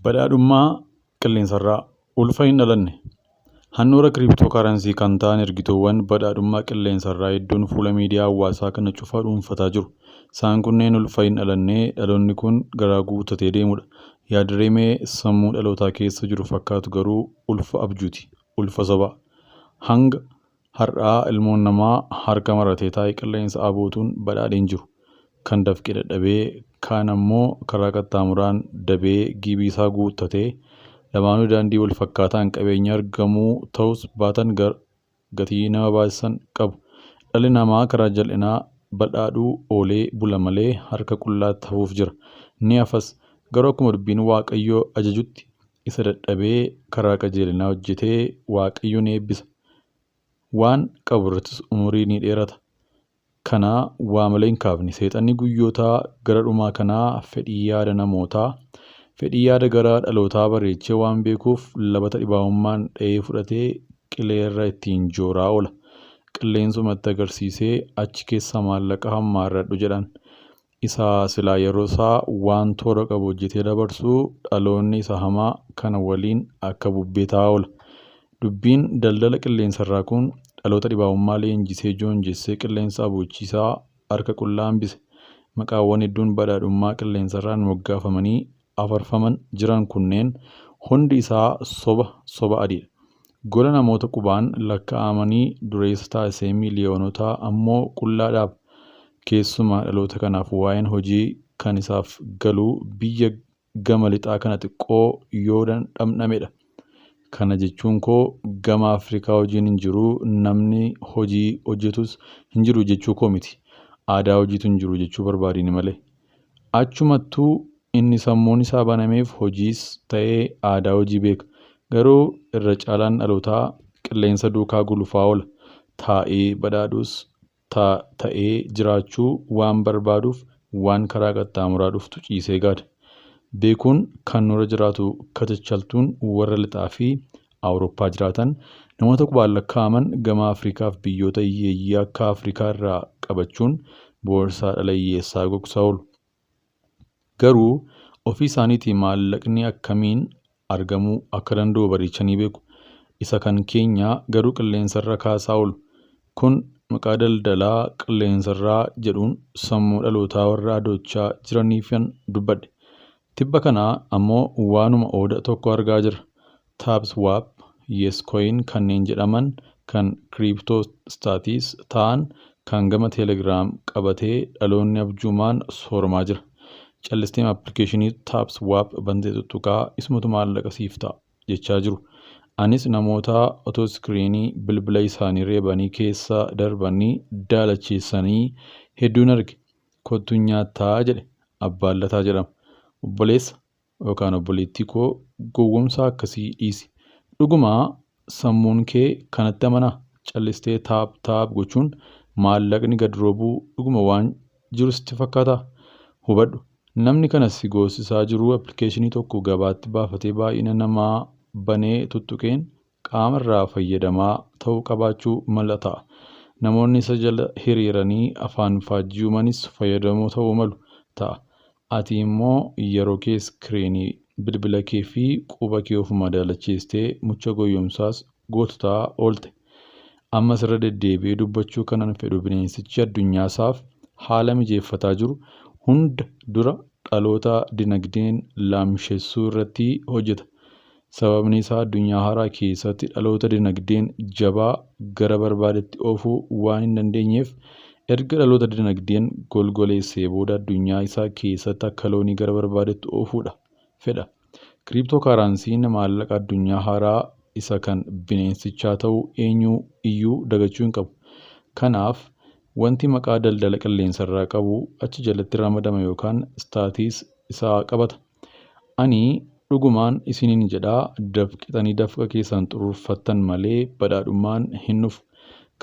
Badhaadhummaa qilleensarraa ulfa hin dhalanne. Handhuura cryptocurrency kan ta'an ergituuwwan badhaadhummaa qilleensarraa hedduun fuula miidiyaa hawaasaa kana cufa dhuunfataa jiru. Isaan kunneen ulfa hin dhalanne dhaloonni kun garaa guuttatee deemudha. Yaadrimee sammuu dhalootaa keessa jiru fakkaatu garuu ulfa abjuuti. Ulfa sobaa. Hanga har'aa ilmoon namaa harka maratee taa'ee qilleensa abootuun badhaadhee hin jiru. Kan dafqee dadhabee kaan ammoo karaa qaxxaamuraan dabee gibii isaa guuttatee lamaanuu daandii wal fakkaataan qabeenya argamuu ta'us baatan gatii nama baasisan qabu. Dhalli namaa karaa jal'inaa badhaadhuu oolee bula malee harka qullaatti hafuuf jira. Ni hafas. Garuu akkuma dubbiin Waaqayyoo ajajutti isa dadhabee karaa qajeelinaa hojjetee Waaqayyo ni eebbisa. Waan qabu irrattis umurii ni dheerata. Kana waa malee hin kaafne. Seexanni guyyoota gara dhumaa kanaa fedhii yaada namootaa, fedhii yaada gara dhalootaa bareechee waan beekuuf labata dhibaa'ummaan dha'ee fudhatee qileerra ittiin jooraa oola. Qilleensumatti agarsiisee achi keessaa maallaqa hammaarradhu jedhan. Isa silaa yeroo isaa waan toora qabu hojjetee dabarsu dhaloonni isa hamaa kana waliin akka bubbee ta'aa oola. Dubbiin daldala qilleensarraa kun dhaloota dhibaa'ummaa leenjisee joonjessee qilleensa aboochiisaa harka qullaa hambise. Maqaawwan hedduun badhaadhummaa qilleensarraan moggaafamanii afarfaman jiran kunneen hundi isaa soba soba adiidha. Gola namoota qubaan lakkaa'amanii dureessa taasisee miiliyoonota ammoo qullaa dhaaba. Keessumaa dhaloota kanaaf waa'een hojii kan isaaf galu biyya gama lixaa kana xiqqoo yoo dhamdhamedha. Kana jechuun koo gama Afrikaa hojiin hin jiru namni hojii hojjetus hin jiru jechuu koo miti. Aadaa hojiitu hin jiru jechuu barbaadini malee. Achumattuu inni sammuun isaa banameef hojiis ta'ee aadaa hojii beeka. Garuu irra caalaan dhalootaa qilleensa duukaa gulufaa oola. Taa'ee badhaadhuus ta'ee jiraachuu waan barbaaduuf waan karaa qaxxaamuraa dhuftu ciisee gaada. Beekuun kan nurra jiraatu kachachaltuun warra lixaa fi Awurooppaa jiraatan namoota qubaan lakkaa'aman gama Afrikaaf biyyoota hiyyeeyyii akka Afrikaa irraa qabachuun boorsaa dhala hiyyeessaa gogsaa oolu. Garuu ofii isaaniitii maallaqni akkamiin argamuu akka danda'u bareechanii beeku. Isa kan keenyaa garuu qilleensarra kaasaa oolu. Kun maqaa daldalaa qilleensarraa jedhuun sammuu dhalootaa warra adoochaa jiraniifan dubbadhe. Tibba kana ammoo waanuma ooda tokko argaa jirra. Tapswap, Yescoin kanneen jedhaman kan crypto status ta'an kan gama Telegram qabatee dhaloonni abjuumaan sooramaa jira. Callisteem appilikeeshinii Tapswap bantee tuttuqaa isumatu maallaqa siif ta'a jechaa jiru. Anis namoota otoo iskiriinii bilbila isaanii reebanii keessa darbanii daalacheessanii hedduun arge. Kottu hin nyaattaa jedhe Abbaan Lataa jedhama. Obboleessa yookaan obboleettii koo gowwomsaa akkasii dhiisi. Dhuguma sammuun kee kanatti amanaa? Callistee taap taap gochuun maallaqni gad roobuu dhuguma waan jiru sitti fakkaataa? Hubadhu, namni kana si goosisaa jiru appilikeeshinii tokko gabaatti baafatee baay'ina namaa banee tuttuqeen qaama irraa fayyadamaa ta'u qabaachuu mala ta'a. Namoonni isa jala hiriiranii afaan faajjii uumanis fayyadamoo ta'uu malu ta'a. Ati immoo yeroo kee iskiriinii bilbila kee fi quba kee ofuma daalacheessitee mucha goyyomsaas gootu ta'aa oolte. Ammas irra deddeebi'ee dubbachuu kanan fedhu bineensichi addunyaasaaf haala mijeeffataa jiru hunda dura dhaloota dinagdeen laamshessuu irratti hojjeta. Sababni isaa addunyaa haaraa keessatti dhaloota dinagdeen jabaa gara barbaadetti oofuu waan hin dandeenyeef erga dhaloota dinagdeen golgoleessee booda addunyaa isaa keessatti akka loonii gara barbaadetti oofuudha fedha. Kiriiptoo kaaraansiin maallaqa addunyaa haaraa isa kan bineensichaa ta'uu eenyu iyyuu dagachuu hin qabu. Kanaaf wanti maqaa daldala qilleensarraa qabu achi jalatti ramadama yookaan istaatiis isaa qabata. Ani dhugumaan isiniin jedha, dafqitanii dafqa keessan xuruurfattan malee badhaadhummaan hin dhufu.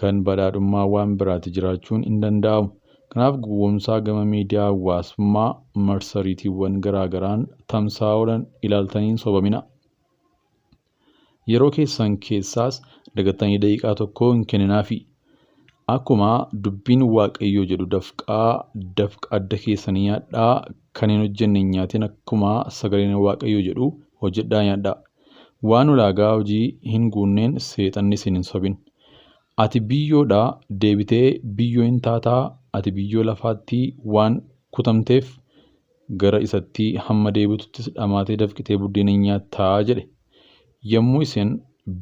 Kan badhaadhummaa waan biraati jiraachuun hin danda'amu. Kanaaf gowwoomsaa gama miidiyaa hawaasummaa marsariitiiwwan garaa garaan tamsa'aa oolan ilaaltanii hin sobaminaa. Yeroo keessan keessaas dagattanii daqiiqaa tokko hin kenninaafii. Akkuma dubbiin Waaqayyoo jedhu dafqaa dafqa adda keessanii nyaadhaa kan hin hojjenne hin nyaatin akkuma sagaleen Waaqayyoo jedhu Hojjedhaa nyaadhaa. Waan ulaagaa hojii hin guunneen seexanni isin hin sobin. Ati biyyoodhaa deebitee biyyoo hin taataa, ati biyyoo lafaatti waan kutamteef gara isatti hamma deebituttis dhamaatee dafqitee buddeena hin nyaattaa jedhe. Yommuu isin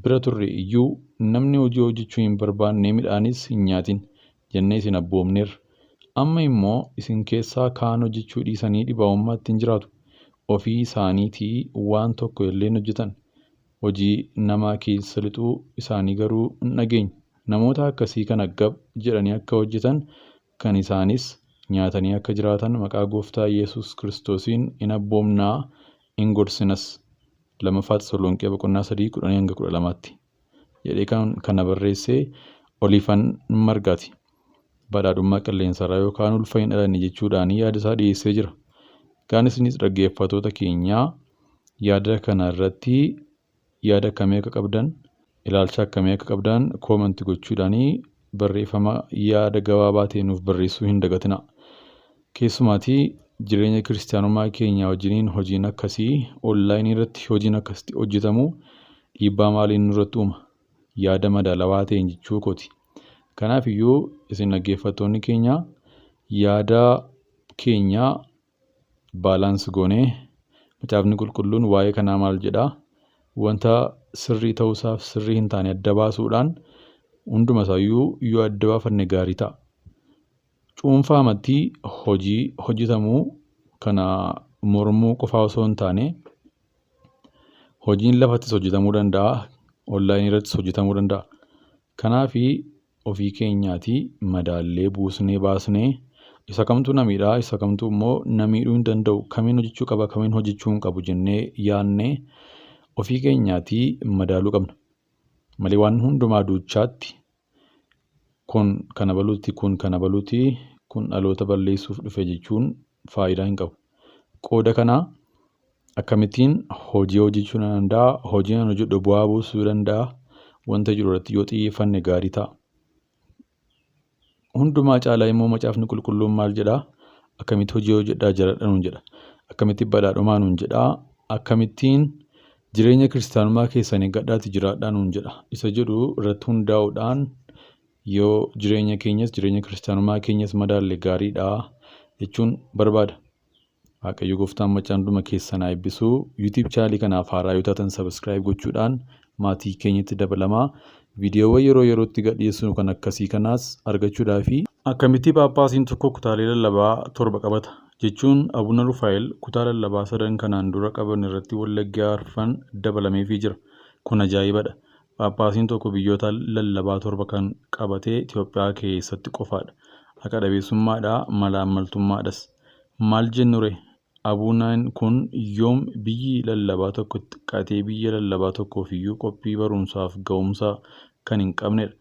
bira turre iyyuu namni hojii hojjechuu hin barbaanne midhaanis hin nyaatin jennee isin abboomneerra. Amma immoo isin keessaa kaan hojjechuu dhiisanii dhibaa'ummaatti hin jiraatu. Ofii isaaniitii waan tokko illee hin hojjetan. Hojii namaa keessa lixuu isaanii garuu hin dhageenye. Namoota akkasii kana gab jedhanii akka hojjetan, kan isaanis nyaatanii akka jiraatan maqaa Gooftaa Yesuus Kiristoosiin in abboomnaa, in gorsinas. 2ffaa Tasalonqee boqonnaa 3 10 hanga 12tti. Jedhee kan kana barreesse Oliifan Margaati. Badhaadhummaa qilleensarraa yookaan ulfa hin dhalanne jechuudhaan yaada isaa dhiyeessee jira. Egaan isinis dhaggeeffattoota keenyaa yaada kana irratti yaada akkamii akka qabdan, ilaalcha akkamii akka qabdan comment gochuudhaan barreeffama yaada gabaabaa ta'e nuuf barreessuu hin dagatinaa. Keessumaatii jireenya kiristiyaanummaa keenya wajjiniin hojiin akkasii onlaayinii irratti hojiin akkasitti hojjetamu dhiibbaa maaliin nurratti uuma? Yaada madaalawaa ta'een jechuu kooti. Kanaaf iyyuu isin dhaggeeffattoonni keenya yaada keenya balance goonee macaafni qulqulluun waa'ee kanaa maal jedhaa? Wanta sirrii ta'uusaaf sirrii hin taane adda baasuudhaan hunduma isaayyuu yoo adda baafanne gaarii ta'a. Cuunfaamatti hojii hojjetamuu kana mormuu qofaa osoo hin taane hojiin lafattis hojjetamuu danda'a, onlaayinii irrattis hojjetamuu danda'a. Kanaaf ofii keenyaatii madaallee buusnee baasnee isa kamtu na miidhaa, isa kamtu immoo na miidhuu hin danda'u, kamiin hojjechuu qaba, kamiin hojjechuu hin qabu jennee yaadnee ofii keenyaatii madaaluu qabna. Malee waan hundumaa duuchaatti kun kana baluuti, kun kana baluuti, kun dhaloota balleessuuf dhufe jechuun faayidaa hin qabu. Qooda kanaa akkamittiin hojii hojjechuu nan danda'a, hojii nan hojjedhu bu'aa buusuu danda'a wanta jiru irratti yoo xiyyeeffanne gaarii ta'a. Hundumaa caalaa immoo macaafni qulqulluun maal jedhaa? Akkamitti hojii hojjedhaa jiraadha nuun jedha. Akkamitti badhaadhumaa nuun jedhaa. Akkamittiin jireenya kiristaanummaa keessan eeggadhaati jiraadhaa nuun jedha. Isa jedhu irratti hundaa'uudhaan yoo jireenya keenyas jireenya kiristaanummaa keenyas madaalle gaariidha jechuun barbaada. Waaqayyo gooftaan maccaa hunduma keessan haa eebbisu. YouTube chaanalii kanaaf haaraa yoo taatan subscribe gochuudhaan maatii keenyatti dabalamaa. Viidiyoowwan yeroo yerootti gadhiisnu kan akkasii kanaas argachuudhaafi. Akkamitti Phaaphaasiin tokko kutaalee lallabaa torba qabata? Jechuun Abuna Rufaa'el kutaa lallabaa sadan kanaan dura qaban irratti Wallaggaa arfan dabalameefii jira. Kun ajaa'ibadha. Phaaphaasiin tokko biyyoota lallabaa torba kan qabate Itoophiyaa keessatti qofaadha. Haqa dhabeessummaadha, malaammaltummaadhas. Maal jennure? Abunaan kun yoom biyyi lallabaa tokko xiqqaatee biyya lallabaa tokkoofiyyuu qophii barumsaaf ga'umsa kan hin qabnedha.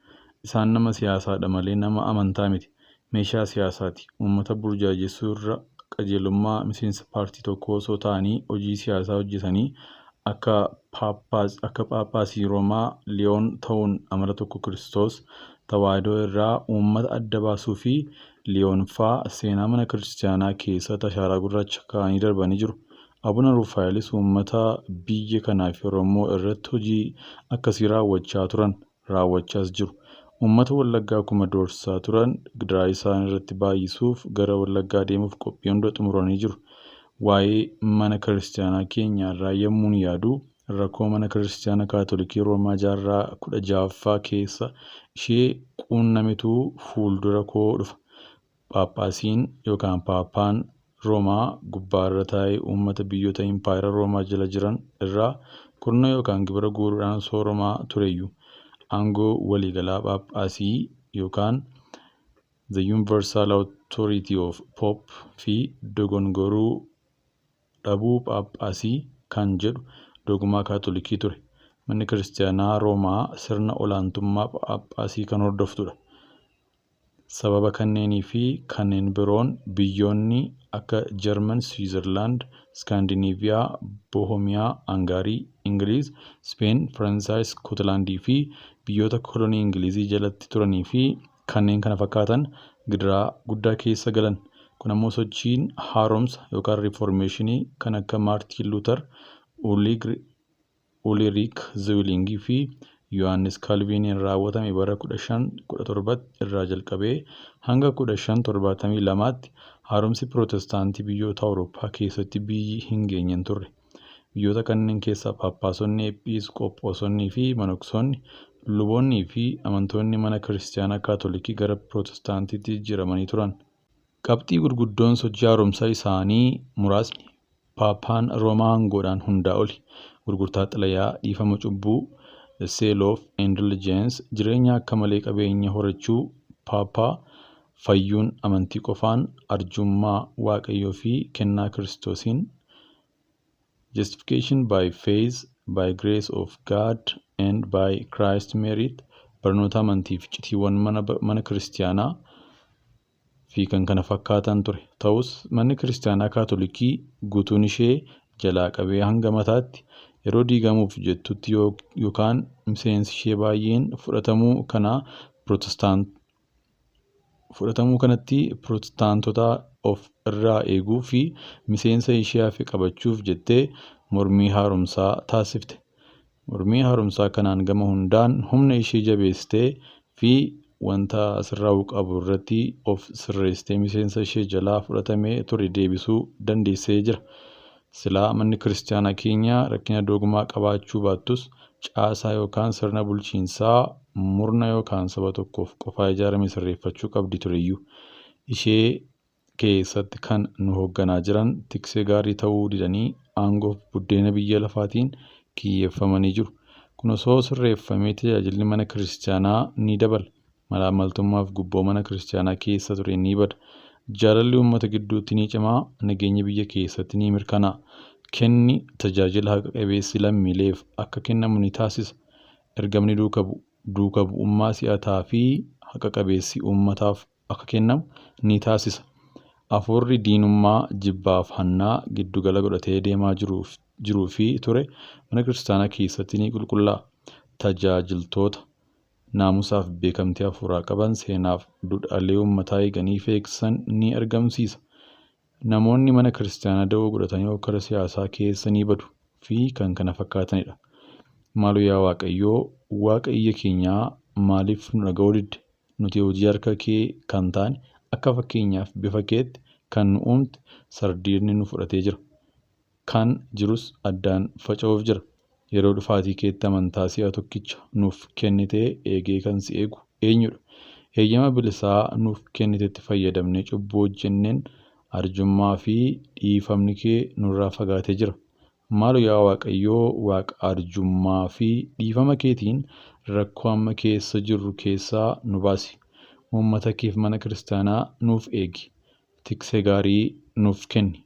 Isaan nama siyaasaadha malee nama amantaa miti. Meeshaa siyaasaati. Uummata burjaajessuu irra qajeelummaa miseensa paartii tokkoo osoo ta'anii hojii siyaasaa hojjetanii akka akka Phaaphaasii Roomaa Liyoon ta'uun amala tokko Kiristoos Tawaahidoo irraa uummata adda baasuu fi Liyoon faa seenaa mana kiristiyaanaa keessatti ashaaraa gurraacha kaa'anii darbanii jiru. Abuna Rufaa'elis uummata biyya kanaa fi Oromoo irratti hojii akkasii raawwachaa turan, raawwachaas jiru. Uummata Wallaggaa akkuma doorsisaa turan gidiraa isaan irratti baay'isuuf gara Wallaggaa deemuuf qophii hunda xumuranii jiru. Waa'ee mana kiristiyaanaa keenya irraa yommuun yaadu rakkoo mana kiristiyaana Kaatolikii Roomaa jaarraa 16ffaa keessa ishee quunnametu fuuldura koo dhufa. Phaaphaasiin yookaan Paappaan Roomaa gubbaarra taa'ee uummata biyyoota Impaayera Roomaa jala jiran irraa kurnoo yookaan gibira guuruudhaan sooromaa tureyyu. Aangoo waliigalaa Phaaphaasii yookaan The Universal Authority of Pope fi dogongoruu dhabuu Phaaphaasii kan jedhu dogmaa Kaatolikii ture. Manni Kiristiyaanaa Roomaa sirna olaantummaa Phaaphaasii kan hordoftudha. Sababa kanneenii fi kanneen biroon biyyoonni akka Jarman, Siwiizerlaand, Iskaandinaviyaa, Bohomiyaa, Hangaarii, Ingiliiz, Ispeen, Faransaay, Iskootlaandii fi biyyoota kolonii Ingilizii jalatti turanii fi kanneen kana fakkaatan gidiraa guddaa keessa galan. Kun ammoo sochiin haaromsa yookaan riiformeeshinii kan akka Maartiin Luuter Uliriik Ziwiilingii fi Yohaannis Kaalviiniin raawwatame bara 1517 irraa jalqabee hanga 1572tti haaromsi Pirootestaantii biyyoota Awurooppaa keessatti biyyi hin geenye hin turre. Biyyoota kanneen keessaa Paappaasonni, Eephiis Qoophoosonnii fi Monoksoonni, luboonnii fi amantoonni mana kiristaanaa Kaatolikii gara Pirootestaantiitti jijjiiramanii turan. Qabxii gurguddoon sochii haaromsaa isaanii muraasni: Paappaan Roomaa aangoodhaan hundaa oli, gurgurtaa xalayaa, dhiifama cubbuu, the sale of indulgence, jireenya akka malee qabeenya horachuu, Paappaa, fayyuun amantii qofaan, arjummaa Waaqayyoo fi kennaa Kiristoosiin, justification by faith, by grace of God and by Christ merit, barnoota amantii fi icciitiiwwan mana kiristaanaa fi kan kana fakkaatan ture. Ta'us manni kiristaanaa Kaatolikii guutuun ishee jalaa qabee hanga mataatti yeroo diigamuuf jettutti yookaan miseensi ishee baay'een fudhatamuu kanatti Pirootestaantota of irraa eeguu fi miseensa ishee hafe qabachuuf jettee mormii haaromsaa taasifte. Mormii haaromsaa kanaan gama hundaan humna ishee jabeessitee fi wanta sirraa'uu qabu irratti of sirreessitee miseensa ishee jalaa fudhatamee ture deebisuu dandeessee jira. Silaa manni kiristaanaa keenya rakkina dogmaa qabaachuu baattus caasaa yookaan sirna bulchiinsaa murna yookaan saba tokkoof qofaa ijaarame sirreeffachuu qabdi tureyyuu. Ishee keessatti kan nu hoogganaa jiran tiksee gaarii ta'uu didanii aangoof buddeena biyya lafaatiin kiyyeeffamanii jiru. Kun osoo sirreeffamee tajaajilli mana kiristaanaa ni dabala. Malaammaltummaaf gubboo mana kiristaanaa keessa ture ni bada. Jaalalli uummata gidduutti ni cimaa, nageenyi biyya keessatti ni mirkanaa'a. Kenni tajaajila haqa qabeessi lammiileef akka kennamu ni taasisa. Ergamni duuka bu'ummaa si'ataa fi haqa qabeessi uummataaf akka kennamu ni taasisa. Afuurri diinummaa jibbaaf hannaa giddugala godhatee deemaa jiruu fi ture mana kiristaanaa keessatti ni qulqullaa'a. Tajaajiltoota naamusaaf beekamtii hafuuraa qaban seenaaf duudhaalee uummataa eeganii fi eegsisan ni argamsiisa. Namoonni mana kiristaanaa da'oo godhatanii hokkara siyaasaa keessa ni badu fi kan kana fakkaatanidha. Maaloo yaa Waaqayyoo Waaqa iyya keenyaa maaliif nu dhaga'uu didde? Nuti hojii harka kee kan taane akka fakkeenyaaf bifa keetti kan nu uumte sardiidni nu fudhatee jira. Kan jirus addaan faca'uuf jira. Yeroo dhufaatii keetti amantaa si'a tokkicha nuuf kennitee eegee kan si eegu eenyudha? Heeyyama bilisaa nuuf kennitetti fayyadamnee cubbuu hojjenneen arjummaa fi dhiifamni kee nurraa fagaatee jira. Maaloo yaa Waaqayyoo Waaqa arjummaa fi dhiifama keetiin rakkoo amma keessa jirru keessaa nu baasi. Uummata keef mana kiristaanaa nuuf eegi. Tiksee gaarii nuuf kenni.